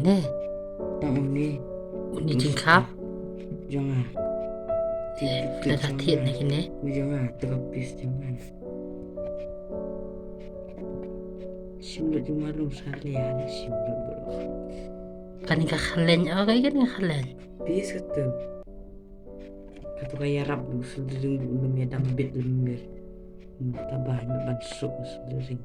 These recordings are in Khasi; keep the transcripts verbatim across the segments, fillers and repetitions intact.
Ne. Tang une. Une jingkhap. Jong nga. Te da da thied ne kine. Jong nga, te ka pis jong nga. Shim lut jong nga long sa le ya ne shim lut bro. Kane ka khalen, oh, kane ka khalen. Pis ka tu. Katu ka ïarap u soldering, u lum ïa dam bit lem mir. Hmm, ta ba ngi ban suk u soldering.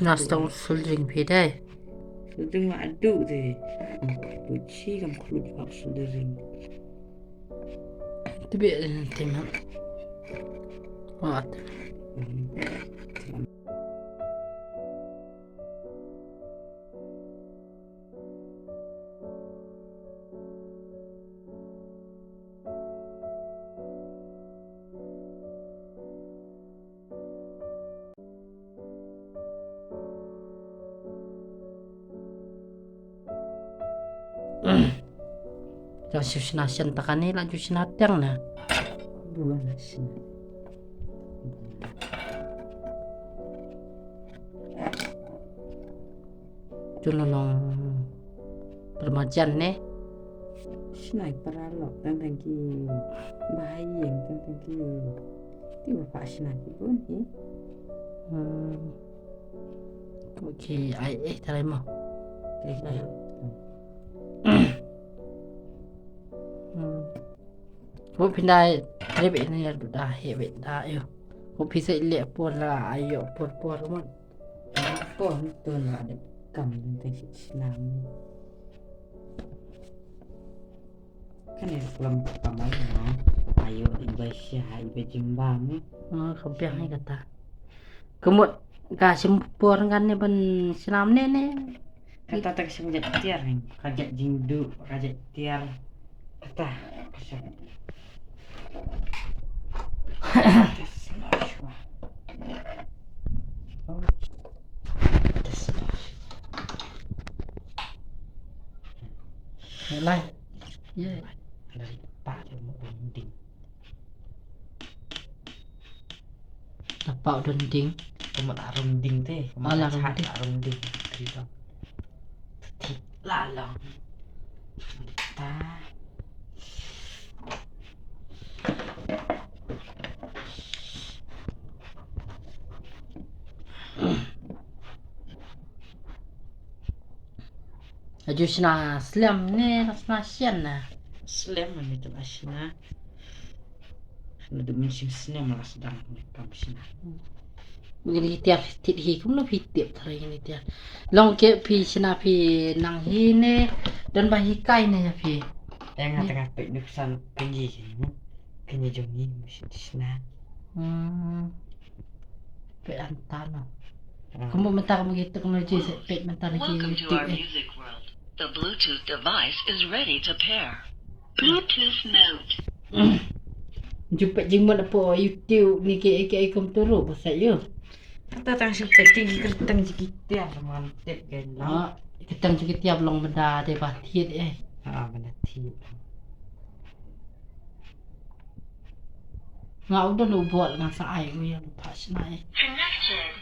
Nasta u soldering phi dei. Soldering ma adu de. Pu chi kam khlut ka soldering. Tibi, eh, tema. Wat. Hmm. Jong shu shna shen ta kane la ju shna tiang na. Buan shna. Tu nonong permajan ne. Shna ki paralok tang tang ki bahayeng tang tang ki. Ti ba pa shna ki bun hi. Hmm. Okay, ai eh tarai mo. Okay. Hmm. Ko phi dei, dei be ne ya da he be da yo. Ko phi sa le por la ayo por por mo. Por ton la de kam de shi nam. Kane lam kamai na. Ayo ibai shi ha ibai jimba mo. Oh, ko phi hai kata. Ka mut ka shim por ngan ne ban snam ne ne. Kata ta ka shim jet tiar ne. Ka jet jingdu, ka jet tiar. Kata ka shim. Lai. Ye. Lai pa de mo ding. Tapa u don ding. Ka mut la rung ding te. Ka mut ah, la rung ding. La rung ding. Tri dong. Ti la long. Ta. Aju shna slem ne la shna shen na. Slem ne tu la shna. Naduh mynsiem snem la sdang ne kam shna. Ngi tiar tip hi kumno phi tip tharai ngi tiar. Long ke phi shna phi nang hi ne don ba hikai ne ïa phi. Eng ha tengah peit nuksan pynji hi. Kynji jong ngi mynsiem shna. Hmm. Peit hangta no. Hmm. Kumba mynta kumba ki technology se peit mynta na ki. Welcome to YouTube, our eh, music world. The Bluetooth device is ready to pair. Bluetooth mode. Ju peit jingmut hapoh YouTube ni ki, ki, ki kum turu ba sa ïoh. Kata tang shu peit jing ki kyrteng jong ki tiar man tip gen lang. Ah, kyrteng jong ki tiar long benda dei ba thied eh. Ah, benda thied. Nga u don u bol nga sa ai u ïa u pa shna eh. Connected.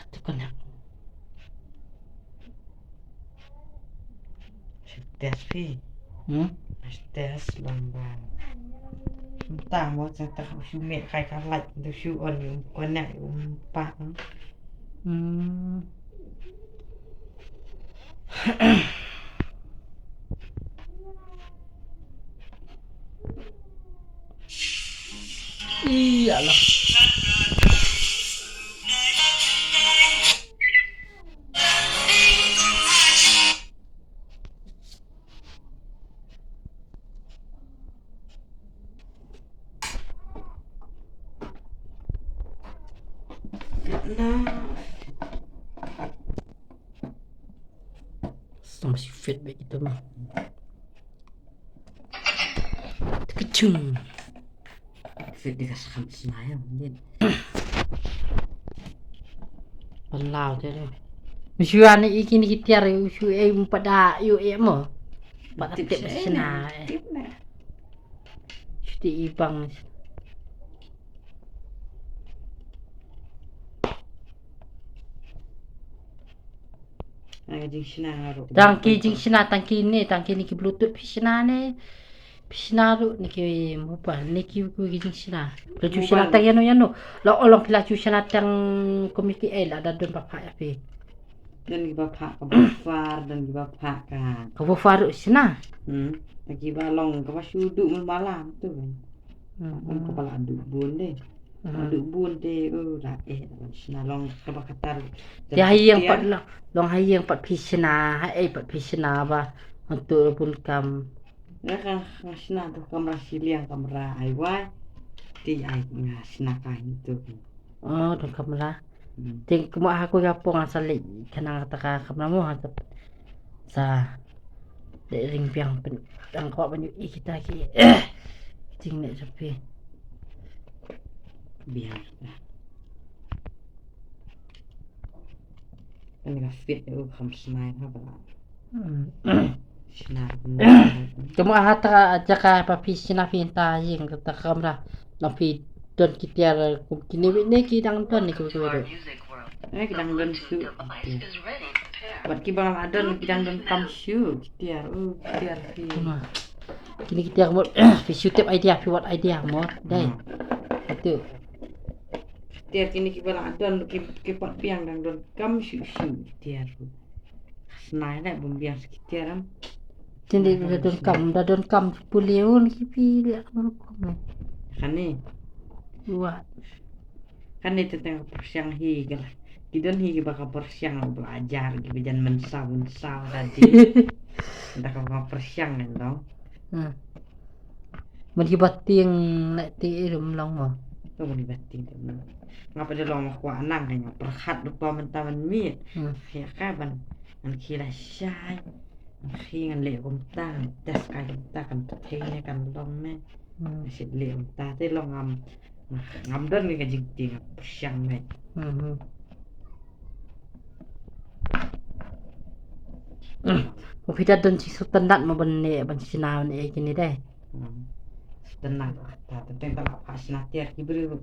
Atu connect. Shu test phi. Hmm? Shu test long ba. Mynta mo sa ta shu mih kai ka light tu shu on ïa u connect ïa u pa. Hmm. Ih, alah. Sa ma shu fit bad kita ma. Tkachung. Fit di ka sa kham sna ïa, din. Ban law te de. Shu ani i kine ki tiar, shu e um pada ïu e mo. Pada tip sna. Tip na. Shu ti i bang. Ai, ka jingshna nga ruh. Tang ki jingshna, tang kine, tang kine ki Bluetooth phi shna ne. Phi shna ruh ne ki mobile, ne ki, ki jingshna. La ju shna tang ïano ïano. La ong long phi la ju shna tang community, eh, la da don ba phah ïa phi. Don kiba phah ka buffer, don kiba phah ka. Ka buffer ruh shna. Hmm. Don kiba long kaba shu duh mul malam tu. Hmm. Ong kaba la duh bun de. Hmm. La duh bun de, oh, la eh, la shna long kaba kata. Te ha ïing pat la, long ha ïing pat phi shna, ha ei pat phi shna ba. Untuk bun kam. Nga ka, nga shna tu kamra shiliang, kamra ai wai. Te ai nga shna ka hi tu. Oh, don kamra. Hmm. Te kumba ha ku ïa pong sa leit khnang kata ka kamra mo ha sa. Sa leit ring biang pyn, dang kwah ban ïohi kita ki. Ting ne sapi. Biang. Kan ka fit u kham smai ha ba. Hmm. Shna. Te mo ha ta jaka ba phi shna phi ta ïing ta kamra. Long phi don ki tiar kum kine ne ki dang don ne ki. Eh, ki dang don shuh. Wat kiba la don ki dang don kam shuh ki tiar. Oh, ki tiar phi. Kumno? Kine ki tiar mo phi shu tip idea phi wat idea mo. Dei. Hmm. Itu. Tiar kine kiba la don ki, ki pat biang dang don kam shuh shuh ki tiar. Snai leh bym biang sa ki tiar am. Tinde da don kam, da don kam pule un ki phi leh kam rukom ne. Kane. Wa. Kane te tang pyrshang hi ka la. Ki don hi kiba ka pyrshang belajar kiba jan mynsaw mynsaw tadi. Da ka pyrshang kan dong. Hmm. Myn ki ba tieng na ti i rum long mo. To myn ki ba tieng te myn. Nga pat da long ma kwah nang ka nga pyrkhat rupa mynta mynmiet. Hmm. Ïa ka ban ngan khie la shai. Ngan khie ngan leh kumta, ngan test ka kumta kan pyrthei ne kan long ne. Hmm. Ngan shit leh kumta te long ngam, ngam don ne ka jingtieng pyrshang ne. Hmm, hmm. Mo phi da don shi sngewtynnat mo ban ne, ban shna ne kine dei. Hmm. Sngewtynnat ta, ta teng ta la phah shna tiar ki briew.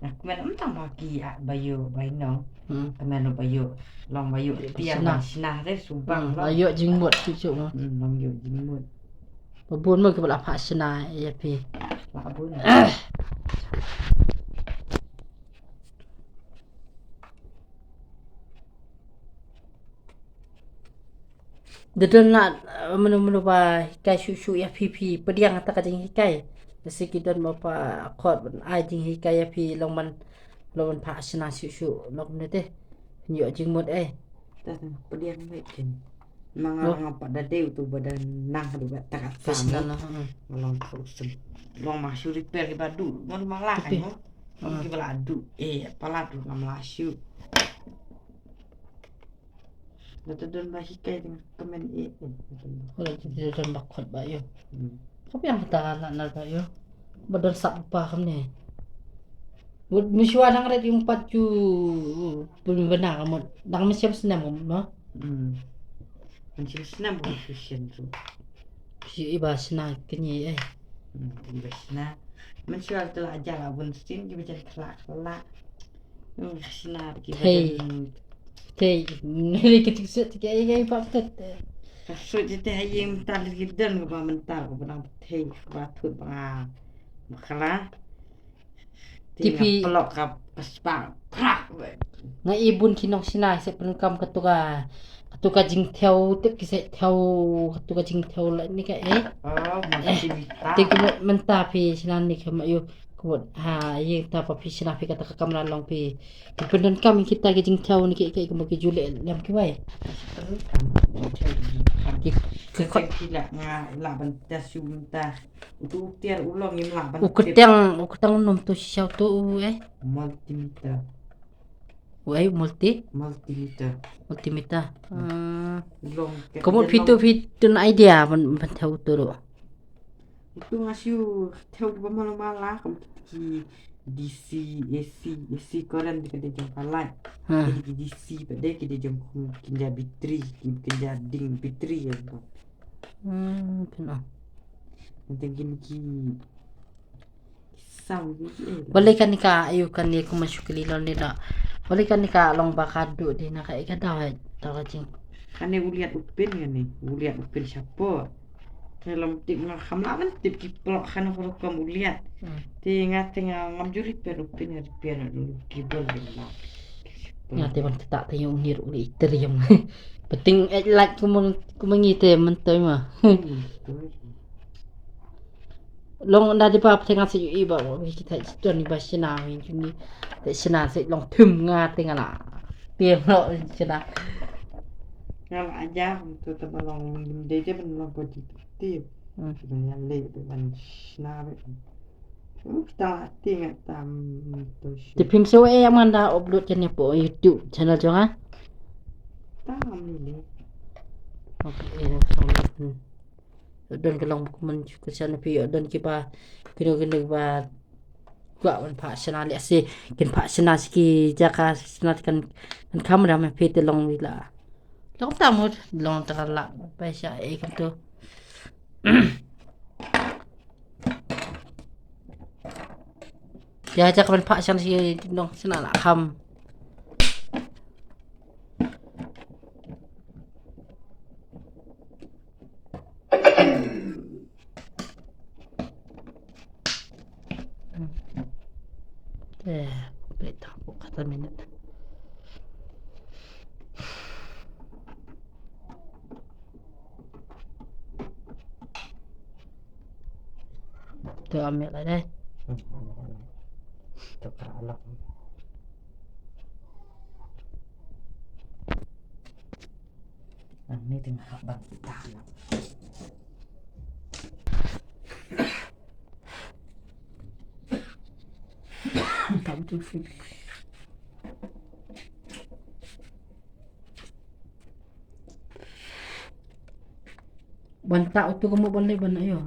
Na kmen ym tang ba ki, ah, ba ïoh, ba ïoh. Hmm. Kmen ba ïoh, long ba ïoh tiar shna. Ban shna dei shu bang. Hmm, long. Ba ïoh jingmut shuh shuh mo. Hmm, long ïoh jingmut. Ba bun mo kiba la phah shna ïa phi. Ba bun. Da don la, eh, mano mano ba hikai shuh shuh ïa phi phi pdiang kata ka jinghikai. Lehse ki don ba pa khot ban ai jinghikai ïa phi long ban, long ban phah shna shuh shuh long ne te. Ïoh jingmut eh. Ta ta pdiang mai kin. Ma nga nga pat da dei utu ba da nang haduh ba ta ka. Professional mo. Nga long thok sem. Long ma shu repair ki ba du. Mon ma la kan mo. Ki ba la du. Eh, palat du ngam la shu. Nga ta don ba hikai teng kmen eh. Ora ti don ba khot ba ïoh. Hmm. Ka biang kata na na ba ïoh. Ba don sap pa kam ne. Mut mishwa dang ret yung pat ju pun bena ka mut. Dang mynshem snem mo. Hmm. Mynshem snem mo shisien tu. Shi iba shna kini eh. Hmm, iba shna. Mynshem tu la jala bun sin ki bajan kala kala. Hmm, shna ki bajan. Tei, nere ki tik sut ki ai ai pap tet. Ka sut je te ai mynta ki don ba mynta ko ba nang tei ba thut ba nga. Bakala. Tipi. Pelok ka, ka spa. Prak. Nga i bun ki nong shna se pun kam ka tuka, ka tuka jingthew tip ki se thew ka tuka jingthew la ni ka eh. Oh, multimeter. Te ki mynta phi shna ni ka ma ïoh. Kut ha ïing ta pa phi shna phi kata ka kamra long phi. Ki pyndonkam kita ki jingthew ni ki, ki, ki mo ki ju leh lem ki wai. Ki, ki, ki la nga la ban test shu mynta. Utu u tiar u long ngim lah ban tip. U kyrteng, u kyrteng u nym tu shisha utu u eh. Multimeter. U eh multi? Multimeter. Multimeter. Hmm. Long. Ka mut phi tu phi tu na idea ban, ban thew utu ruh. Utu nga shu thew ba malu mala kam ki D C, A C, A C current ka dei jong ka light. Hmm. Ki D C ba dei ki dei jong kum kin ja battery, kin ja ding battery ya ba. Hmm, kena. Nanti gini ki sound ni eh. Balei kane ka ayu kane kuma shukli lon ni da. Balei kane ka long ba ka du di na ka ika da ta ka jing. Kane u liat u pin kane, u liat u pin shapoh. Te lam tip nga kham lah ban tip ki plok kane ka rukom u liat. Hmm. Te nga te nga ngam ju repair u pin, nga repair na u cable de la. Nga te ban kata te yung ngir u iter yung. Beting eh lak kumang kumang ite mentoi ma. Hmm, betul. Long da di ba pte nga se i ba ki ta ton ni ba sina wi ki ni. Te sina se long thum nga te nga la. Te lo sina. Nga la aja tu ta ba long de de ban long positive. Hmm. Sina ya le de ban sina be. Uh, ta ti nga tam to shi. Te phim se e amanda upload channel po YouTube channel jong nga. Ta ngam ni le. Okay, eh, long. Don ka long kumne ka shan phi don ki ba kino kino ba kwah ban phah shna leh se kin phah shna sha ki jaka shna kan kan kham ram phi te long wi la. Long ta mut long ta la ba sha e kumto. Ya jaka ban phah shna sha ki nong shna la kham. Te, peit tang ko kata minit. Te ambil aja. Te ka anak. Ang meeting hak bang kita. Tam tu sih. Ban ta utu kamu ban le ban ayo.